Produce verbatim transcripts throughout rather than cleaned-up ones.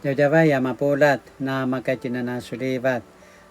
Djavadjavay a mapuljat, na makatjinana sulivat.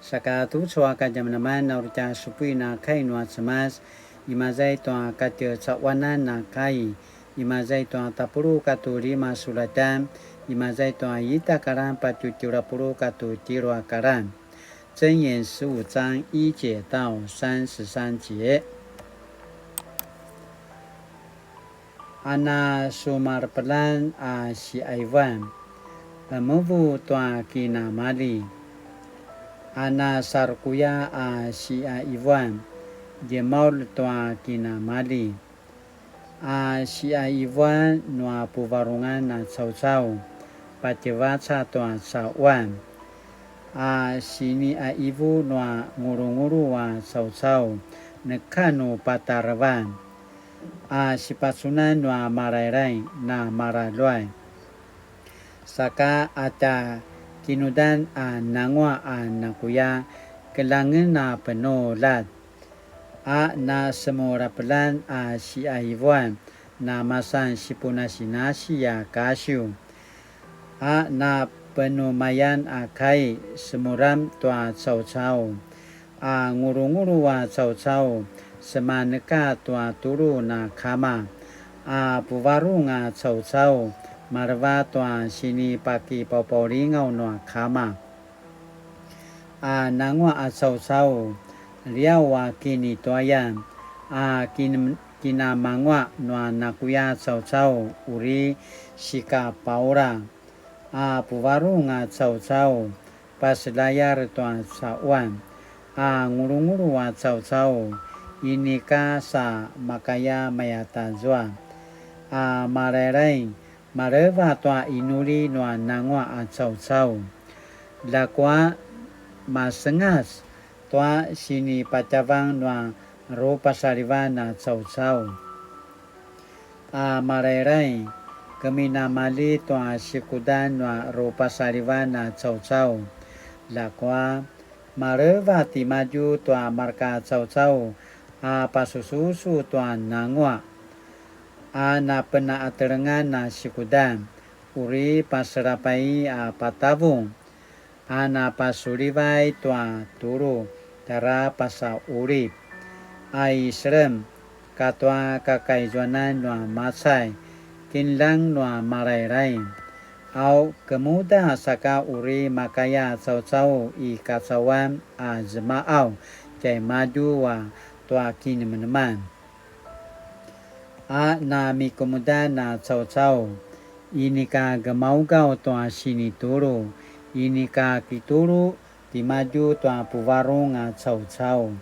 Saka tucu a kadjamadjaman na uri tja supuin a kai nua Cemas, imaza i tua katjecaquanan a kai, imaza i tua tapuluq katua lima sulatjan, imaza i tua ita karan patje tjelu a puluq katua tjelu a karan. 箴言十五章一节到三十三节。 A na sumalepelan a siqaivuan, qemevu tua kinamali. A na sarukuya a siqaivuan, djemaul tua kinamali. A siqaivuan nua puvarungan a caucau, patjevaca tua caquan. A siniqaivu nua ngulungulu a caucau, neka nu patarevan. A sipacunan nua malailai na malaluay. Saka a tja kinudan a nanguaq a nakuya, keljangen a penuljat. A na semulapelan a siqaivuan, na masan sipunasinasi a kasiw. A na penumayan a kai, semulam tua caucau. A ngulungulu a caucau, semaneka tua tulu na kama. A puvarung a caucau, maleva tua sinipakipaupaulingaw nua kama. A nanguaq a caucau, liaw a kinituayan, a kin-, kinamanguaq nua nakuya caucau, uri sikapaula. A puvarung a caucau, paselayar tua caquan. A ngulungulu a caucau, inika sa makaya mayatazua. A malailai, maleva tua inuli nua nanguaq a caucau. Ljakua masengac tua sinipatjavang nua rupasalivan a caucau. A malailai, keminamali tua sikudan nua rupasalivan a caucau. Ljakua, maleva timadju tua marka caucau a pasususu tua nanguaq. A napenaqatelengan a sikudan, uri paselapay a patavung, a napasulivay tua tulu tjara pasaqulip, a i selem katua kakaizuanan nua macay, kinljang nua malailai. Au kemuda saka uri makaya caucau i kacauan a zemaqaw tjaimadju a tua kinemeneman. A namikumudan a caucau, inika gemaugaw tua sinitulu, inika kitulu timadju tua puvarung a caucau.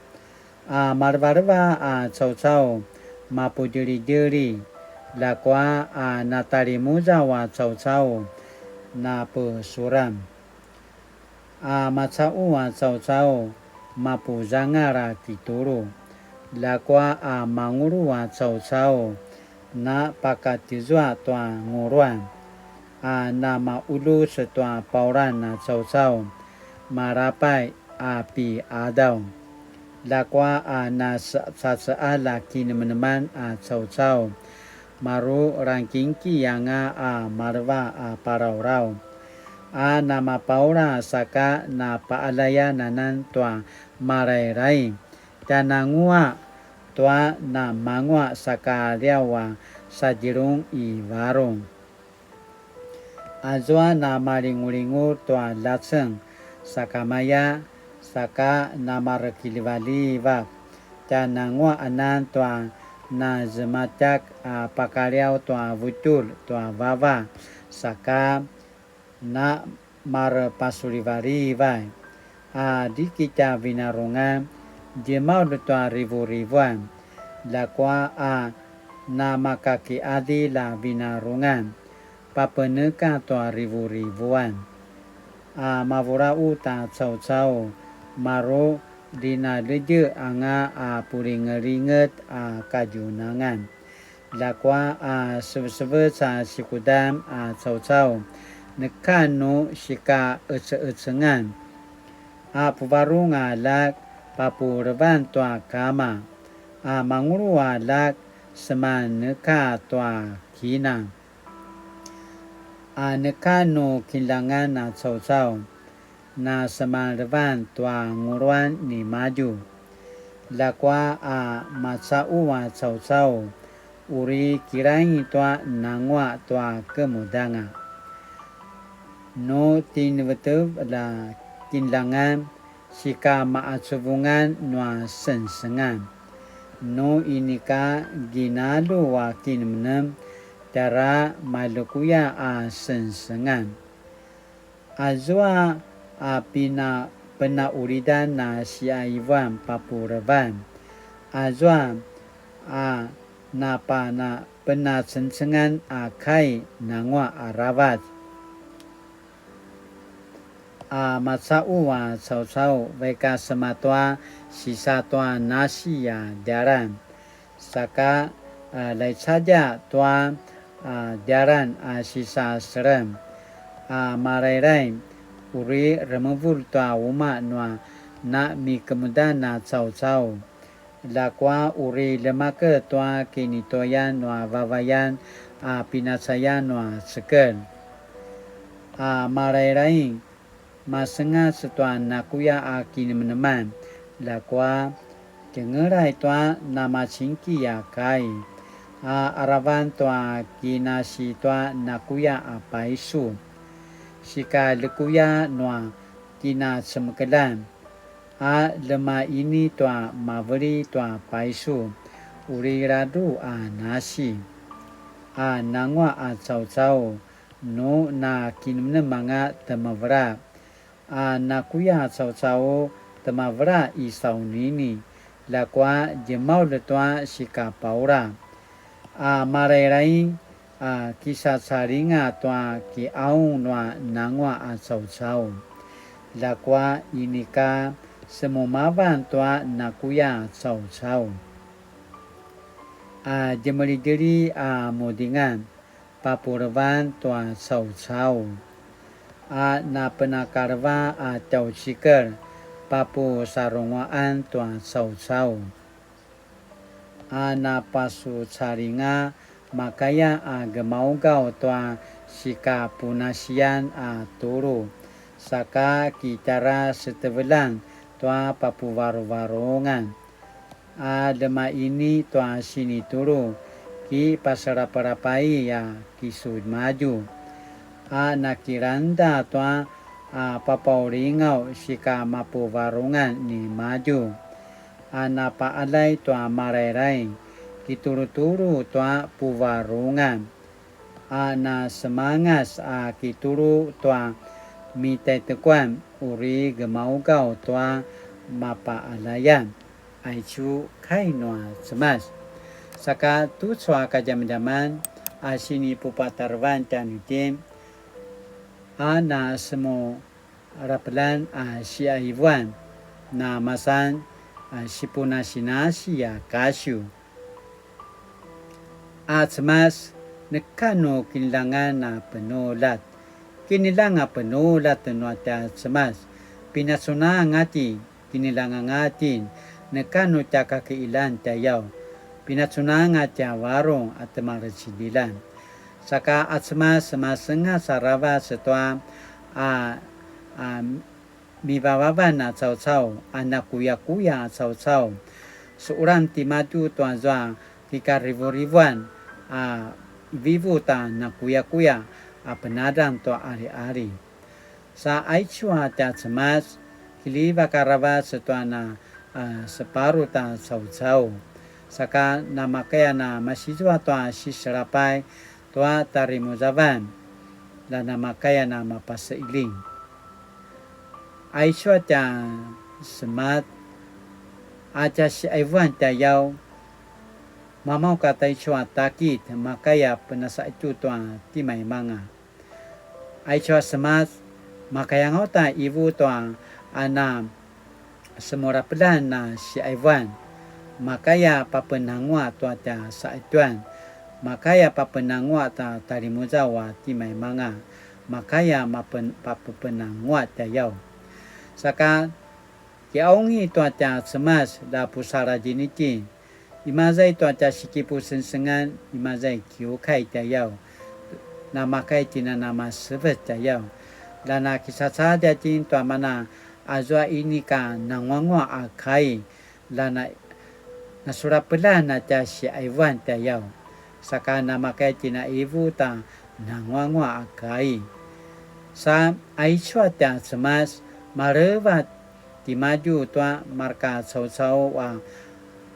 A malevaleva a caucau, mapudjelidjeli, ljakua a natalimuzaw a caucau, napesuram. A macaqu a caucau, mapuzangal a kitulu. Ljakua a mangulu a caucau, napakatjezua tua nguluan. A namaqudus tua paulan a caucau, malapay a piqadaw. Ljakua a nasecaceqalj a kinemeneman a caucau, maru langkingki anga a maleva a palaulaw. A namapaula saka napaqaljayan anan tua malailai, tjananguaq tua namanguaq saka liaw a sadjelung i varung. Azua namalingulingul tua ljaceng sakamaya, saka namarekiljivaljivak, tjananguaq anan tua nazematjak a pakaliaw tua vutjulj tua vava, saka namarepasulivalivay. A dikitj a vinarungan, djemaulj tua rivurivuan, ljakua a namakakiqadilj a vinarungan, papeneka tua rivurivuan. A mavulaqut a caucau, maru dinaledje anga a pulingelinget a kadjunangan. Ljakua a sevesevec a sikudan a caucau, neka nu sikaqeceqecengan. A puvarung a aljak papulevan tua kama, a mangulu a aljak seman neka tua kina. A neka nu kinljangan a caucau, na semalevan tua nguluan nimadju. Ljakua a macaqu a caucau, uri kilaing tua nanguaq tua kemudanga. Nu tinevetev a kinljangan, sika maqacuvungan nua sengsengan. Nu inika ginalju a kinemenem, tjara malekuya a sengsengan. Azua a pina-, penaqulidan a siqaqivuan papulevan. Azua a napana-, penacengcengan a kai nanguaq aravac. A macaqu a caucau, vaik a sema tua sisa tua nasi a djalan. Saka, a, laicadja tua, a, djalan a sisa selem. A malailai, uri remevul tua umaq nua na mikemudan a caucau. Ljakua uri ljemaked tua kinituayan nua vavayan a pinacayan nua cekelj. A malailai, masengac tua nakuya a kinemeneman, ljakua tjengelay tua namacingki a kai, a aravan tua kinasi tua nakuya a paisu. Sika lekuya nua kinacemekeljan, a ljemaini tua maveli tua paisu, uri ladruq a nasi. A nanguaq a caucau, nu na kinemenem anga temevela. A nakuya caucau temevela i saunini, ljakua djemaulj tua sika paula. A malailai, a kisacalinga tua kiqaung nua nanguaq a caucau. Ljakua inika semumavan tua nakuya caucau. A djemelidjeli a mudingan, papulevan tua caucau. A napenakaleva a tjaucikel, papusarunguaqan tua caucau. A napasucalinga makaya a gemaugaw tua sikapunasiyan a tulu, saka kitjara setevelan tua papuvaruvarungan. A ljemaini tua sinitulu, kipasalapalamai a kisumadju. A nakilangda tua, a papaulingaw sika mapuvarungan nimadju. A napaqaljay tua malailai, kitulutulu tua puvarungan. A nasemangas a kitulu tua mitaitekuan, uri gemaugaw tua mapaqaljayan. Aicu kai nua Cemas. Saka tucu a kadjamadjaman a sinipupatarevan tjanuitjen, a nasemurapelan a siqaqivuan, namasan a sipunasinasi a kasiw. A Cemas, neka nu kinljangan a penuljat. Kinljang a penuljat nua tja Cemas. Pinacunanga itjen, kinljang anga itjen, neka nu tja kakiilan tjayaw. Pinacunanga tja varung a temalecidiljan. Saka a Cemas, masengac aravac tua a, a mivavavan a caucau, a nakuyakuya a caucau. Suqelam timadju tua zua kikarivurivuan a vivu ta nakuyakuya a penadrang tua aliali. Sa aicu a tja Cemas, kiljivak aravac tua na, a, separu ta caucau. Saka namakaya na masizua tua siselapay tua talimuzavan, la namakaya na mapaseiling. Aicu a tja Cemas, a tja siqaivuan tjayaw, mamaw ka taicu a takit, makaya penasaqetju tua timaimanga. Aicu a Cemas, makaya anga uta ivu tua a na semurapelan a siqaivuan, makaya papenanguaq tua tja saqetjuan, makaya papenanguaq ta talimuzaw a timaimanga, makaya mapen-, papepenanguaq tjayaw. Saka kiqaungi tua tja Cemas, la pusaladj itjen, imaza i tua tja sikipusengsengan, imaza i kiukai tjayaw. namakay tjen a namasevet tjayaw. La na kisacadja tjen tua mana azua inika nanguanguaq a kai, la na, nasurapelan a tja siqaivuan tjayaw. Saka namakay tjen a ivu ta nanguanguaq a kai. Sa aicu a tja Cemas, maleva timadju tua marka caucau a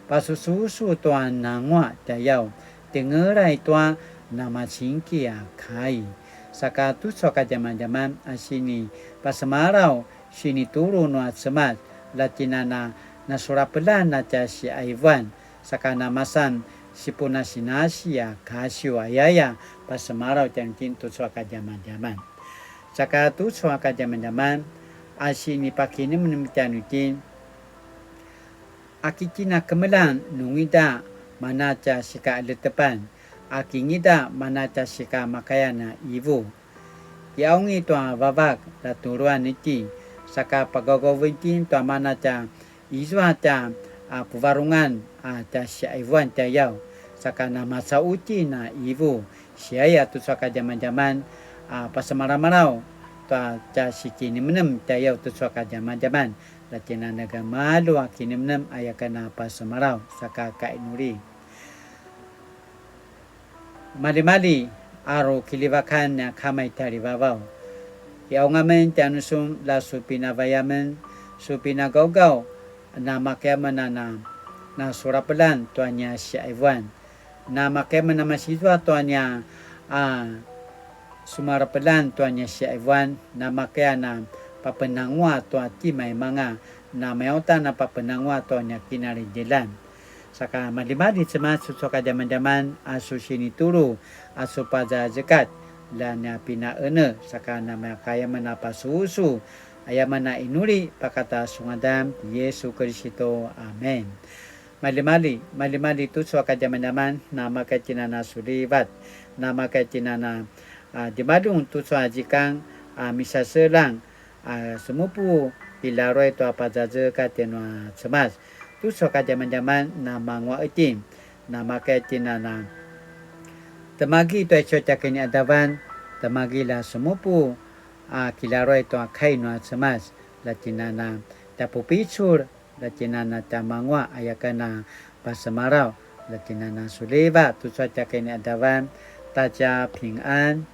pasususu tua nanguaq tjayaw, tjengelay tua namacingki a kai. Saka tucu a kadjamadjaman a sini pasemalaw, sinitulu nua Cemas, la tjen a na nasurapelan a tja siqaivuan, saka namasan sipunasinasi a kasiw ayaya pasemalaw tjanuitjen tucu a kadjamadjaman. Saka tucu a kadjamadjaman a sinipakinemnem tjanuitjen, a ki tjen a kemeljang nungida mana tja sikaqeletepan, a kingida mana tja sikamakayan a ivu. Kiqaungi tua vavak, la tuluan itjen, saka pagaugaven itjen tua mana tja izua tja, a, puvarungan, a, tja siqaivuan tjayaw, saka namacaqu itjen a ivu, siaya tucu a kadjamadjaman, a, pasemalamalaw tua tja sikinemnem tjayaw tucu a kadjamadjaman, la tjen a na gemalju a kinemnem aya ken a pasemalaw, saka kainuli. Maljimalji, a rukiljivakan nia Kama i tjaljivavaw. Kiqaung amen tjanusun, la su pinavai amen, su pinagaugaw, namakay amen a na, nasurapelan tua nia siqaivuan. Namakay amen a masizua tua nia, a, sumarapelan tua nia siqaivuan, namakay a na papenanguaq tua timaimanga, namaya uta na papenanguaq tua nia kinalidjilan. Saka maljimalji Cemas tucu a kadjamadjaman a su sinitulu, a su pazazekatj, la nia pinaene, saka namakay amen a pasusu, aya amen a inuli pakata su ngadan ti Yesu Kiristu. Amen. Maljimalji, maljimalji tucu a kadjamadjaman, namakay tjen a na sulivat, namakay tjen a na, a, djemaljun tucu a zikang, a, misaseljang, a, semupu kilaruay tua pazazekatj nua Cemas. Tucu a kadjamadjaman namanguaq itjen, namakay tjen a na temagi tua aicu a tja kiniqadavan, temagi la semupu, a, kilaruay tua kai nua Cemas, la tjen a na tja pupicul, la tjen a na tja manguaq aya ken a pasemalaw, la tjen a na sulivat tucu a tja kiniqadavan, ta tja pingan.